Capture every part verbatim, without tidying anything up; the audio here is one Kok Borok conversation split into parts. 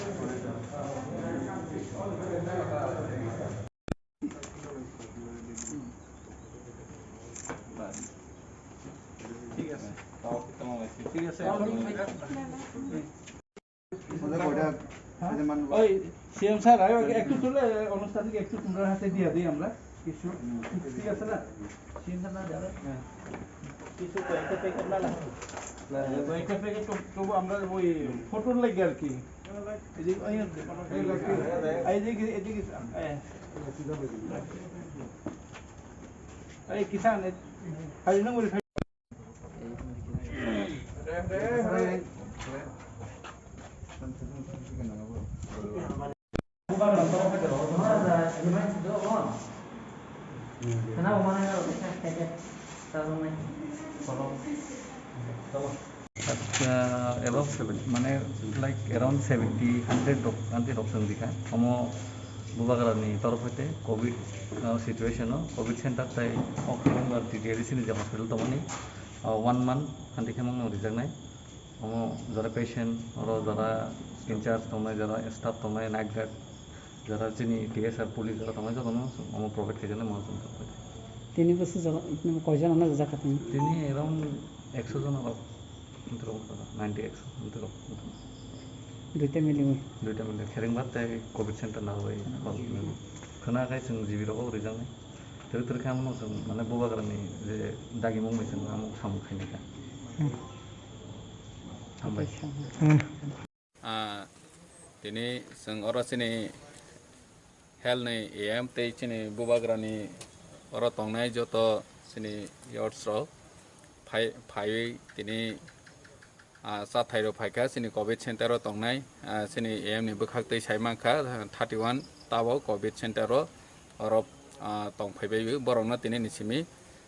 ঠিক আছে, ঠিক আছে। ওই সিএম স্যার, আয়ো আগে একটু তুলে, অনুষ্ঠানকে একটু তোমরা হাতে দিয়ে দিই আমরা কিছু, ঠিক আছে না? সিএম স্যার না যাবে? হ্যাঁ। কিছু কয়েকটা প্যাকেট না লাগবে। কয়েকটা প্যাকেট তো তবু আমরা ওই ফটোর লাগে আর কি। এই যে, এই, এই, এই যে, এই যে, এই, এই কিষান, এই, খালি না বলি, Acha, about seven, mane, like, around seventy, hundred rok, hundred rok chwng rikha. Omo Bubagrani torof hoite covid, uh, situation o covid center tai Oktober T T A D C ni je hospital tongmani, uh, one month hanti khe mangno rijaknai. Omo jora patient, oro jora in charge tongnai, jora staff tongnai, night guard, jora chini T S R police jora tongnai, jotono omo provide khaijana mo jora. Tini bwswk jora, koijon ano rijak kha tini? Tini around ekso jon rok, ninety ekso, ninety rok. Duita miliwi? Duita miliwi, Kherengbar tei covid center narwai hol. Khwna khai chwng G B rogo rijaknai. Twrwk twrwk khe amo chwng mane Bubagrani je dagimung bai chwng amo samung khainai. Hmm. Hambai. Ah, tini chwng oro chini health ni A M tei chini Bubagrani oro tongnai joto chini youths rok phai, phaiwi tini, ah, chathai rok phaikha chini covid center o tongnai, ah, chini A M ni bwkhak twi sai mankha, ah, thirty one tabok covid center o oro, ah, tong phaibai borokno tini ni simi,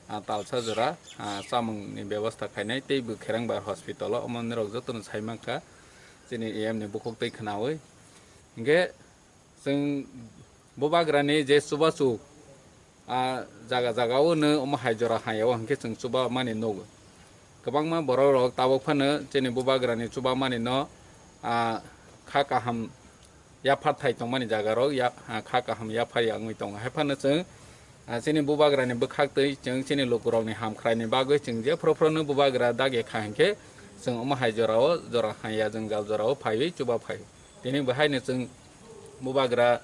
ah, talsa jora, ah, chamung ni bebosta khainai tei bo Kherengbar hospital o omo nirok jotono sai mankha chini A M ni bukhuk twi khwnawi. Hinkhe chwng Bubagrani je chubachu, ah, jaga jaga o no omo hai jora hai o hinkhe chwng chuba mani nugo. Kwbangma borok rok tabuk phano chini Bubagrani chuba mani no, ah, kha kaham yaphar thai tongmani jaga rok ya, ah, kha kaham yaphar ya wngwi tongo. Hai phano chwng, ah, chini Bubagrani bwkhak twi chwng chini lukurokni hamkhraini bagwi chwng jephru phruno Bubagra dagi kha hinkhe chwng omo hai jorao jora hai ya jwngjal jorao phaiwi chuba phai. Tini bo haino chwng Bubagra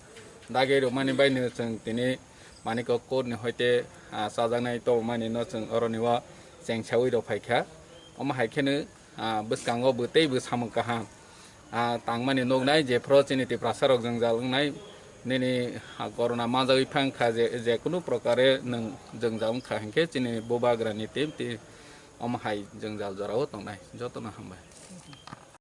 dagi rwmani baino chwng tini Manikya court ni hoite, ah, chajaknai tongmani no chwng oroni o chengsawi rok phaikha. Omo hai kheno, ah, bwskango bo tei bo samung kaham, ah, tangmani nuknai, jephru chini Tiprasa rok jwngjal wngnai, nini, ah, corona manjagwi phang kha, je, je kunu prokare nwng jwngjal wngkha hinkhe chini Bubagrani team tei omo hai jwngjal jorao tongnai. Jotono hambai.